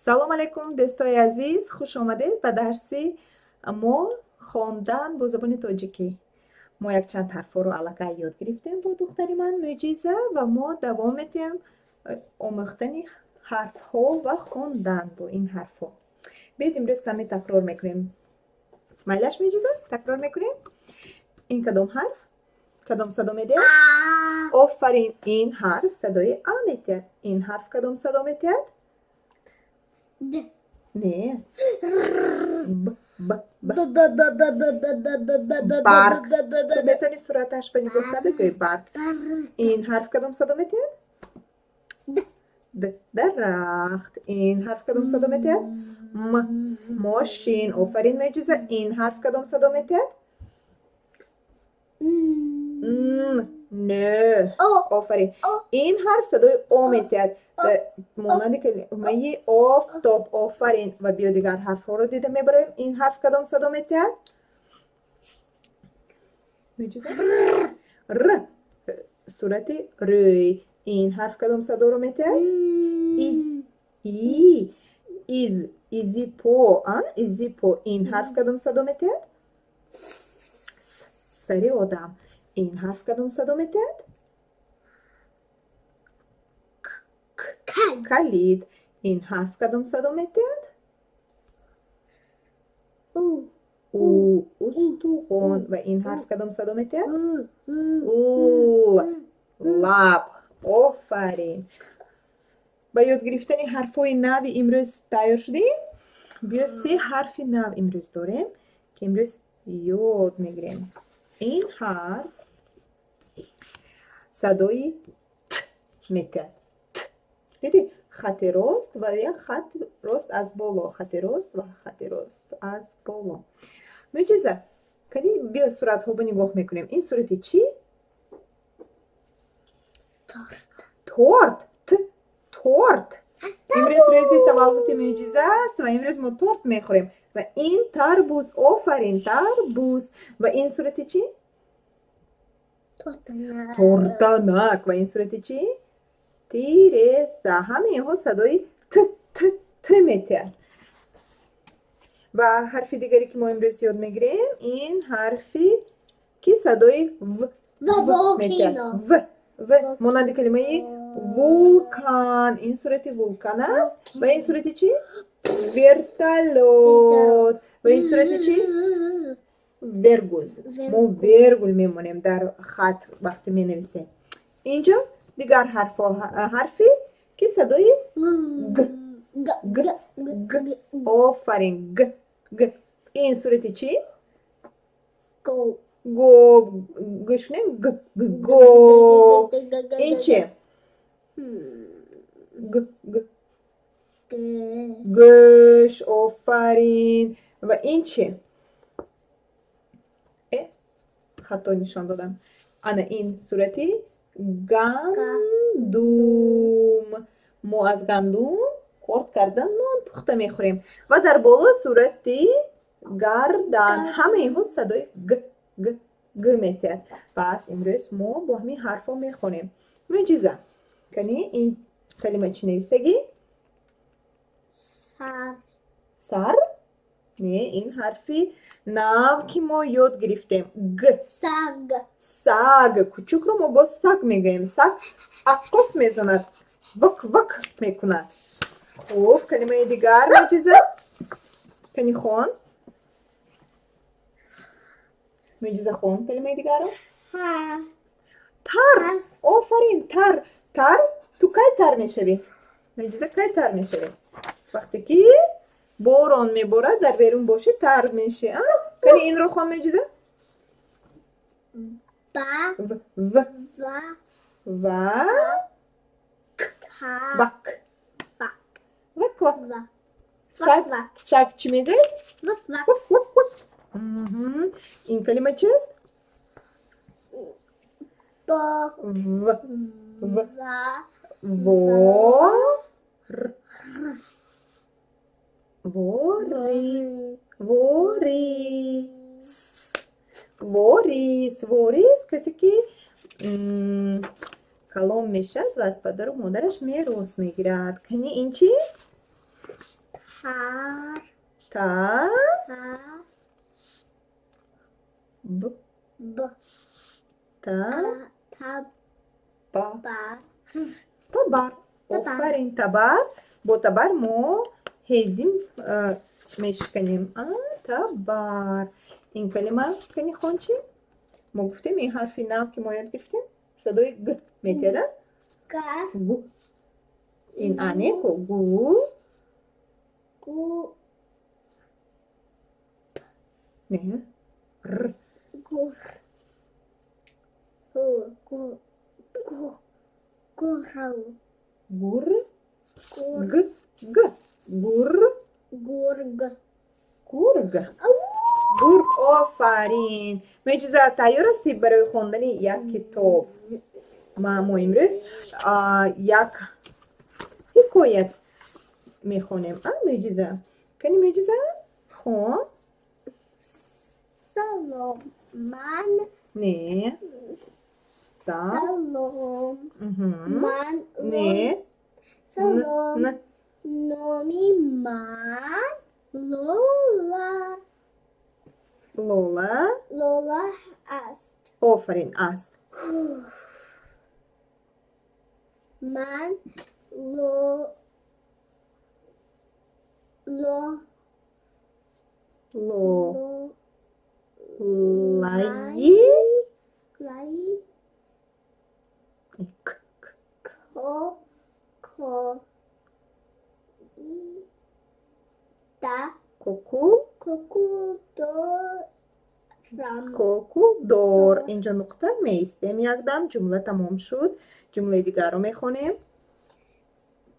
Салом алейкум, дӯстои азиз, хуш омадед ба дарси мо «Хондан бо забони тоҷикӣ». Мо якчанд ҳарфҳоро аллакай ёд гирифтем бо духтари ман Мӯъҷиза ва мо давом медиҳем омӯхтани ҳарфҳо ва хондан бо ин ҳарфҳо. Биёед, имрӯз каме такрор мекунем. Майлаш, Мӯъҷиза, такрор мекунем? Ин кадом ҳарф? Кадом садо медиҳад? Офарин, ин ҳарф садои а медиҳад. Ин ҳарф кадом садо медиҳад? Д. Не. Б, б, б. Б Б Б Б Б Б Б Б Б Б Б Барг. Б Б Б Ту Б метавонӣ сураташ ба нигоҳ карда гӯӣ: барг. Барг. Ин ҳарф кадом садо медиҳад? Д. Д. Дарахт. Ин ҳарф кадом садо медиҳад? М. Мошин. Офарин, Мӯъҷиза. Ин ҳарф кадом садо медиҳад? Н. Н. Нӯ. О. Офарин. О. Ин ҳарф садои о медиҳад. О. Монанди калимаи офтоб. Офарин. Ва биё, дигар ҳарфҳоро дида мебароем. Ин ҳарф кадом садо медиҳад? Мӯъҷиза? Р. Сурати рӯй. Ин ҳарф кадом садоро медиҳад? И. И. Из. Изи по. А? Изи по. Ин ҳарф кадом садо медиҳад? С. Сари одам. Ин ҳарф кадом садо медиҳад? К. К. Кал. Калид. Ин ҳарф кадом садо медиҳад? У. У. Устухон. Ва ин ҳарф кадом садо медиҳад? У. У. Л. Лаб. Офарин. Ба ёд гирифтани ҳарфҳои нави имрӯз тайёр шудем? Биё, се ҳарфи нав имрӯз дорем, ки имрӯз ёд мегирем. Ин ҳарф садои т медиҳад. Т. Дидӣ? Хати рост ва як хат рост аз боло, хати рост ва хати рост аз боло. Мӯъҷиза, кани, биё, суратҳоро нигоҳ мекунем. Ин сурати чӣ? Торт. Торт. Т. Торт. Имрӯз рӯзи таваллуди Мӯъҷиза аст ва имрӯз мо торт мехӯрем. Ва ин тарбуз. Офарин, тарбуз. Ва ин сурати чӣ? Тортанак. Тортанак. Ва ин сурати чӣ? Тиреза. Ҳамаи инҳо садои т, т, т метиҳад. Ва ҳарфи дигаре, ки мо имрӯз ёд мегирем, ин ҳарфи, ки садои в В. метиҳад. Volcano. В. В. Монанди калимаи вулкан. Ин сурати вулкан аст. Ва ин сурати чӣ? Вертолёт. Ва ин сурати чӣ? Вергул. Мо вергул мемонем дар хат, вақте менависем. Инҷо дигар ҳарфҳо, ҳарфе, ки садои г. Г. Г. Г. Офарин, г. Г. Ин сурати чӣ? Го. Го. Гӯш кунем: г. Г. Го. Ин чи? Г. Г. Г. Гӯш. Офарин. Ва ин чи? Э, хато нишон додам. Ана ин сурати гандум. Мо аз гандум орд карда, нон пухта мехӯрем. Ва дар боло сурати гардан. Ҳамаи инҳо садои г, г, г метиҳад. Пас имрӯз мо бо ҳамин ҳарфҳо мехонем. Мӯъҷиза, кани, ин калима чӣ нависагӣ? Сар. Сар? Не, ин ҳарфи нав, ки мо ёд гирифтем. Г. Саг. Саг. Кучукро мо боз саг мегӯем. Саг аккос мезанад, вак вак мекунад. Хуб, калимаи дигар, Мӯъҷиза, кани, хон. Мӯъҷиза, хон калимаи дигарро. Ҳа. Тар. Офарин, тар. Тар. Ту кай тар мешавӣ, Мӯъҷиза? Кай тар мешавӣ? Вақте ки борон меборад, дар берун бошӣ, тар мешӣ. Кани, инро хон, Мӯъҷиза. Ба. В. В. Ва. Ва. Ка. Вак. Вак. Вак вак. Ва. Саг. Вак. Саг чӣ мегӯяд? Вак вак. Вак вак вак. Ин калима чист? Бо. В. В. Ва. Во. Р. Вори. Ворис. Ворис. Ворис касе, ки калон мешавад ва аз падару модараш мерос мегирад. Кани, ин чӣ? Тар. Та. Та. Б. Б. Та. Та. Ба. Бар. Табар. Офарин, табар. Бо табар мо ҳезим мешиканем. Табар. Ин калима кани хон чӣ? Мо гуфтем, ин ҳарфи нав, ки мо ёд гирифтем, садои г метиҳад. Га. Гу. Ин а не ку? Гу. Гу. Не. Р. Гур. Гу. Гу. Гу. Гурл. Гур. Гур. Г. Г. Гур. Гург. Гург. Гург. Офарин. Мӯъҷиза, тайёр ҳастӣ барои хондани як китоб? Мо имрӯз як ҳикоят мехонем. А, Мӯъҷиза? Кани, Мӯъҷиза, хон. Салом. Ман. Не. Са. Салом. Ман. Не. Салом. Н. Номи ман Лола. Лола. Лола аст. Офарин, аст. Ман ло ло Ло. Лаи. Лаи. К. К. Ко. Ко. И. Да. Кокул. Кокул дорам. Кокулдор. Инҷо нуқта, меистем якдам, ҷумла тамом шуд. Ҷумлаи дигарро мехонем.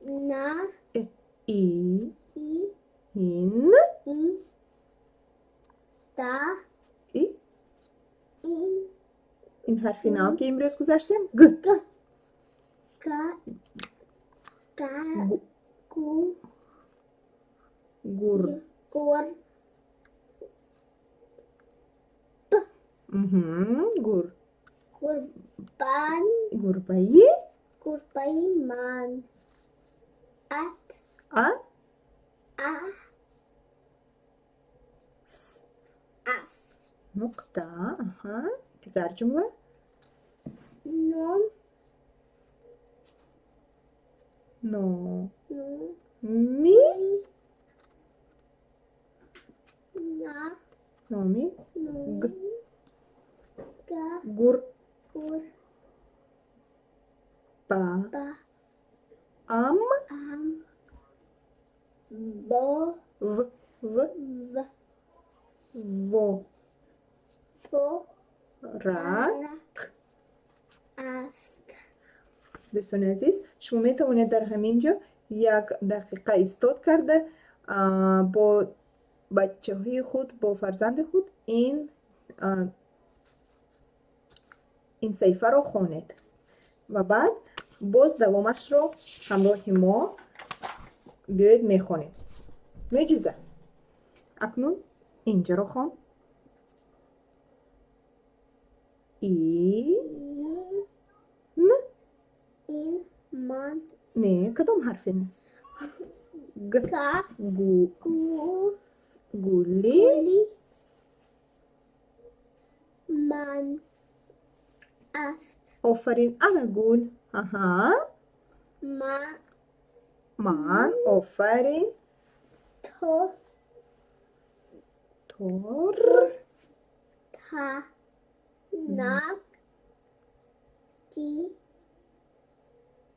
На. И. И. Ин. И. Да. И. Ин. Ин ҳарфи нав, ки имрӯз гузаштем. Г. Г. Га. Га. Гу. Гу. Гур. Гур. Гур. Гурбан. Гурбаи. Гурбаи ман. Ат. А. А. С. Ас. Нуқта. Аҳа. Дигар ҷумла. Ном. Но. Но. Ми. На. Номи. Номи. Г. Га. Гур. Гур. Ба. Ба. Ам. Ам. Бо. В. В. В. Во. Фо. Ра. Рак. Аст. Дӯстони азиз, шумо метавонед дар ҳамин ҷо як дақиқа истод карда, бо бачаҳои худ, бо фарзанди худ ин саҳифаро хонед ва баъд боз давомашро ҳамроҳи мо биёед, мехонем. Мӯъҷиза, акнун инҷаро хон. И. И. Н. Ин. Ман. Не, кадом ҳарф ин аст? Г. Га. Гу. Гу. Гули. Гули. Ман. Аст. Офарин, ана гул. Аҳа. Ма. Ман. Офарин. То. Тор. Та. На. Ди.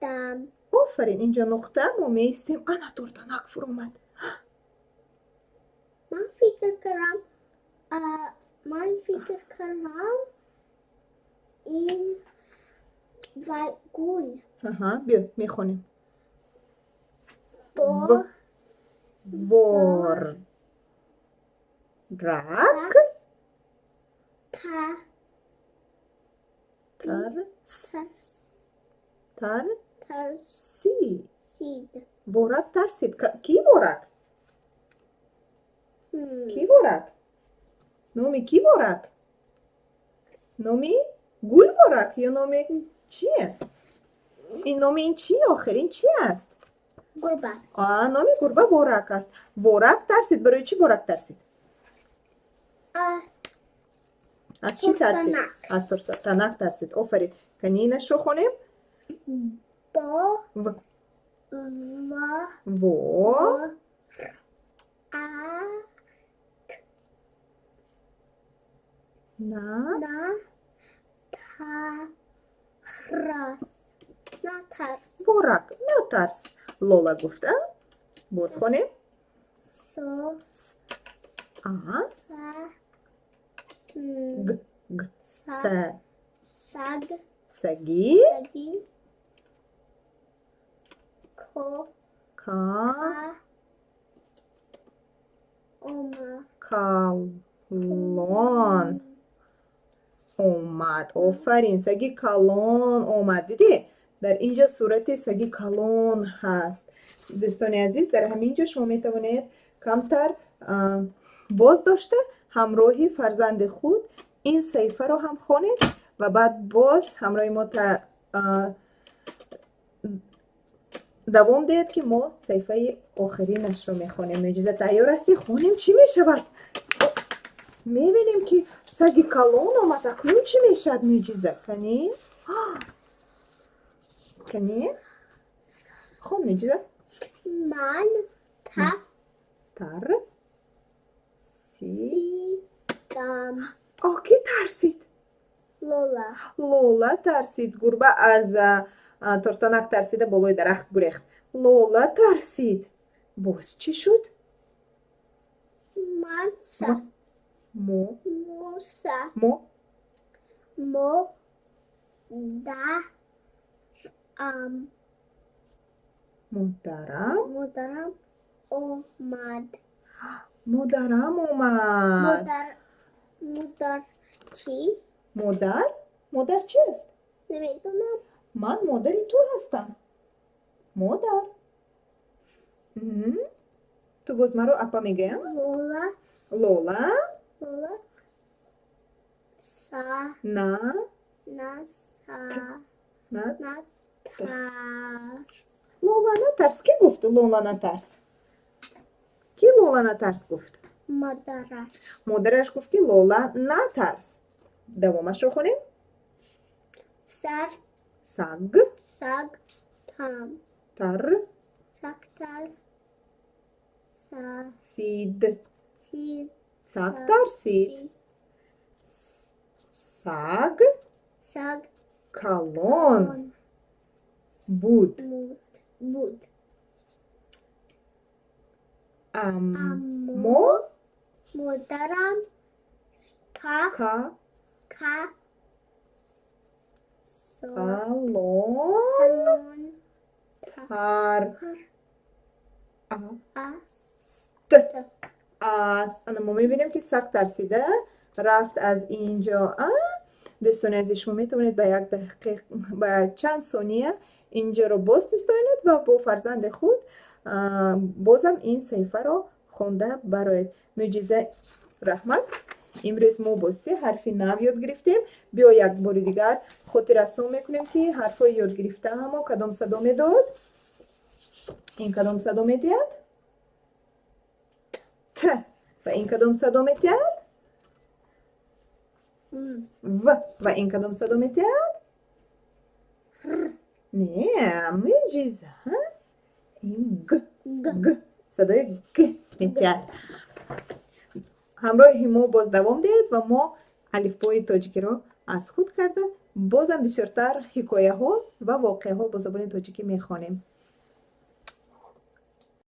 Дам. Офарин, инҷо нуқта, мо меистем. Ана тортанак фуромад. Ман фикр кардам. Ман фикр кардам ин вай гул. Аҳа, биё, мехонем. Бо. В. Вор. Рак. Та. Тар. С. Тарс. Тар. Тарс. Си. Сид. Ворак тарсид. Ки ворак? Ки ворак? Номи ки ворак? Номи гул ворак ё номи чие? Ин номи ин чи охир? Ин чи аст? Гурба. Номи гурба Ворак аст. Ворак тарсид. Барои чӣ Ворак тарсид? Аз чӣ тарсид? Аз тортанак тарсид. Офарин. Кани, инашро хонем. Бо. В. Ва. Во. А. На. На. Та. Рас. Натарс. Ворак натарс. Лола гуфта. Боз хонем. Со. С. А. Са. Г. Г. Са. Са. Саг. Саги. Саги. Ко. Ка. Ка. Ома. Калон омад. Офарин, саги калон омад. Дидӣ, дар ин ҷо сурати саги калон ҳаст. Дӯстони азиз, дар ҳамин ҷо шумо метавонед камтар боз дошта, ҳамроҳи фарзанди худ ин саҳифаро ҳам хонед ва баъд боз ҳамроҳи мо давом диҳед, ки мо саҳифаи охиринашро мехонем. Мӯъҷиза, тайёр ҳастӣ? Хонем, чӣ мешавад? Мебинем, ки саги калон омад. Акнун чӣ мешавад, Мӯъҷиза? Кани, кани, хон, Мӯъҷиза. Ман. Та. Тар. Си. Сидам. О, кӣ тарсид? Лола. Лола тарсид. Гурба аз тортанак тарсида, болои дарахт гурехт. Лола тарсид. Боз чӣ шуд? Ман. Са. Мо. Муса. Мо. Мо. Да. Ам. Модарам. Модарам омад. Модарам омад. Модар. Модар чӣ? Модар. Модар чист? Намедонам. Ман модари ту ҳастам, модар. Ту боз маро апа мегӯям. Лола. Лола. Лола. Са. На. На. Са. На. На. Тарс. Лола натарс. Кӣ гуфт лола натарс? Кӣ лола натарс гуфт? Модараш. Модараш гуфт, ки лола натарс. Давомашро хонем. Сар. Саг. Саг. Там. Тар. Саг тар. Са. Сид. Сид. Саг тарсид. Саг. Саг. Калон. Буд. Буд. Буд. Аммо. Аммо. Модарам. Ка. Ка. Ка. Со. Калон. Калон. Тар. Тар. А. Аст. Аст. Ана, мо мебинем, ки саг тарсида рафт аз инҷо. А дӯстони азиз, шумо метавонед ба як дақиқ, ба чанд сония инҷоро боз истоинед ва бо фарзанди худ бозам ин саҳифаро хонда бароед. Мӯъҷиза, раҳмат. Имрӯз мо бо се ҳарфи нав ёд гирифтем. Биё, як бори дигар хотиррасон мекунем, ки ҳарфҳои ёдгирифтаамо кадом садо медод. Ин кадом садо медиҳад? Т. Ва ин кадом садо медиҳад? В. Ва ин кадом садо медиҳад? Не, Мӯъҷиза, ин г. Г, садои г медиҳад. Ҳамроҳи мо боз давом диҳед ва мо алифбои тоҷикиро аз худ карда, бозам бисёртар ҳикояҳо ва воқеаҳо бо забони тоҷикӣ мехонем.